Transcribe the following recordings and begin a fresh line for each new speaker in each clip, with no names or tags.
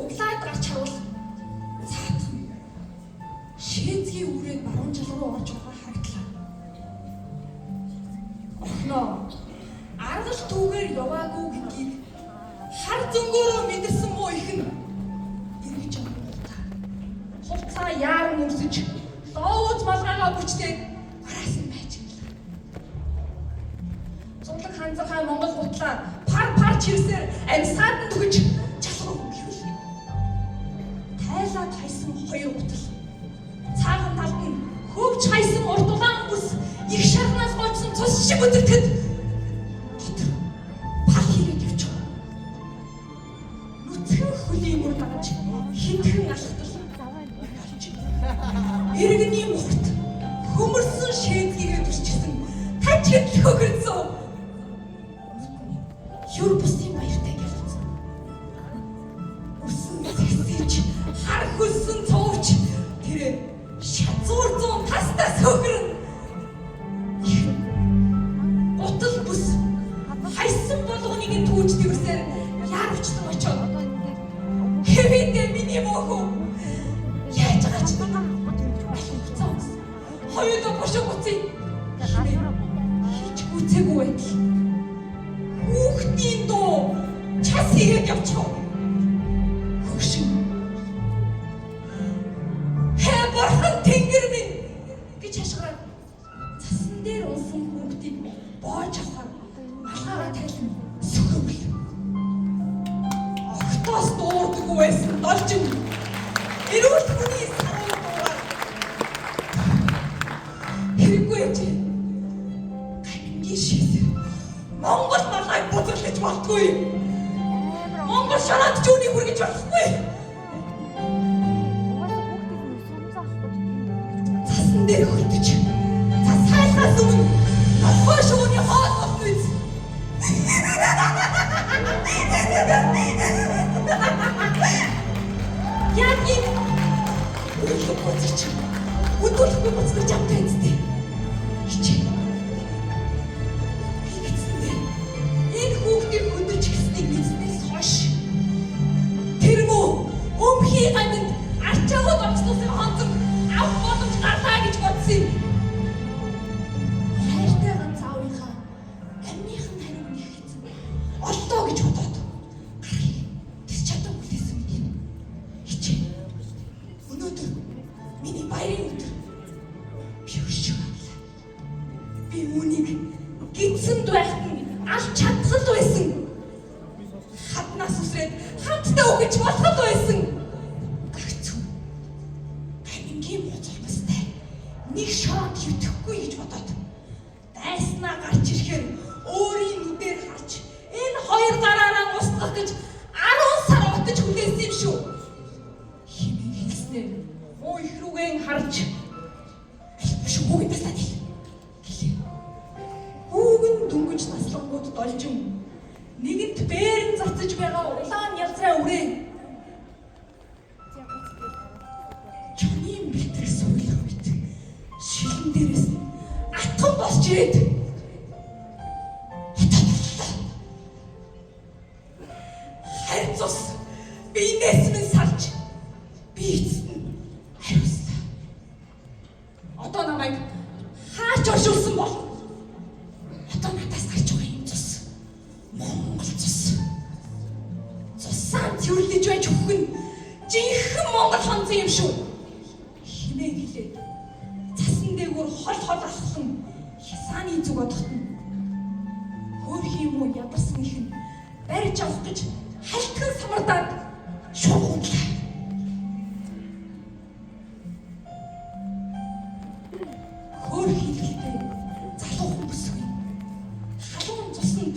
углаад гарч харвал цаат шээцгийн үрээд баруун жал руу орж байгаа харагдлаа. Охиноо аргал түүгээр яваагүй гэдгийг хар зөнгөөрөө мэдэрсэн муу их нь эргэж онгойлтаа. Хувцаа яаран өмсөж лоовз малгайгаа бүчлээд араас нь байж гэлээ. Зулаг ханзархай Монгол гутлаа пар пар чирсээр амьсгаад нь түгэж чалгав гэвэл тайлаад хайсан хоёр гутал цаахан талд нь хөвч хайсан урт улаан бүс их шарнаас гоцсон цус шиг өдөртөд дотор пал хийгээд явчих. Нүцгэн хөлийн мөр дагаж хитгэн алхтал болж иргэний мухарт хөмөрсөн шээдгийгээ дүрчсэн тажид хөгөрцөн юр бусын баяртай гялцсан. Өсөн зэгсэж хар хөлсөн цуувч тэрээр шазуур зүүн тастаас хөхрөн гутал бүс хайсан болгоныг нь түүж дэвсээр яарвчлан очоод хэвээдээ миний мөөхөө яаж байгаа ч аль хуцаа ус хоёулаа бошоо буцъя хийж гүцээгүй байтал хүүхдийн дуу час хийгээд явчих. Хөгшин. Хээ бурхан тэнгэр минь гэж хашгираад цасан дээр унсан хүүхдийг боож авахар малгайгаа тайлан сөхөвл. Огтоос дуурдаггүй байсан должин эрүүл хүний саруу дуугаар хэрэггүй ээж гамингийн шийсэр Монгол малгайг бузарлаж болдгүй. Монгол шараад ч үүнийг хүргэж болохгүй. Цасан дээр хөлдөж цас хайлахаас өмнө нохой шувууны хоол болно биз. Яг юм өглөө буцаж өдөөлөхгүй буцаж амтай үстэй. Хичээ. Би мэдсэндээ энэ хүүхдийг хөдөлж гиснийг мэдснээс хойш тэр мөө өмхий гаминд арчаагүй очлоосын хонцог авах боломж гарлаа гэж бодсон юм. Хайртай ганц аавынхаа амных нь хариуг нэх хэцүү. Оллоо гэж бодоод гарахыг тэс чадан хүлээсэн мэт юм. Хичээ. Өнөөдөр миний баярын өдөр. Би өшөг авлаа. Би үүнийг гидсэнд байхад нь алж чадхал байсан. Хаднаас үсрээд хамтдаа үгэж болох л байсан. Гагцүү. Гамингийн муу зулмастай нэг шороонд хөвтөхгүй гэж бодоод дайснаа гарч ирэхээр өөрийн нүдээр харж энэ хоёр гараараа устгах гэж 10 сар утаж хүлээсэн юм шүү. Химээ хэлснээр муу их рүүгэн харж аль шүү хүүг таслаад хэл гэлээ. Хүүг нь дөнгөж наслангууд должин нэгэнт бээрэн цацаж байгаа улаан ялзраа үрээ. Чонын бэлтгэх суулгах мэт шилэн дээрээс нь атхан босч ирээд одоо боллоо. Харь цус биенээс минь салж би эцэст нь хариуслаа. Одоо намайг хаач оршуулсан бол одоо надаас гарч байгаа юм цус Монгол цус. Цусаа цэвэрлэж байж өгөх нь жинхэнэ Монгол хонцон юм шүү. Химээ хэлээд цасан дээгүүр хол хол алхлан хясааны зүг одохт нь хөөрхий юм уу ядарсан их нь барьж авах гэж халтхан самардаад шургууллаа. Хөөрхий гэлтэй залуухан бүсгүй халуун цуснд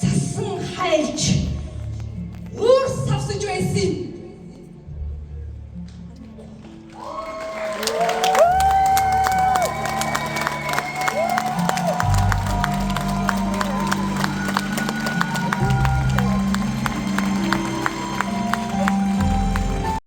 цасан хайлж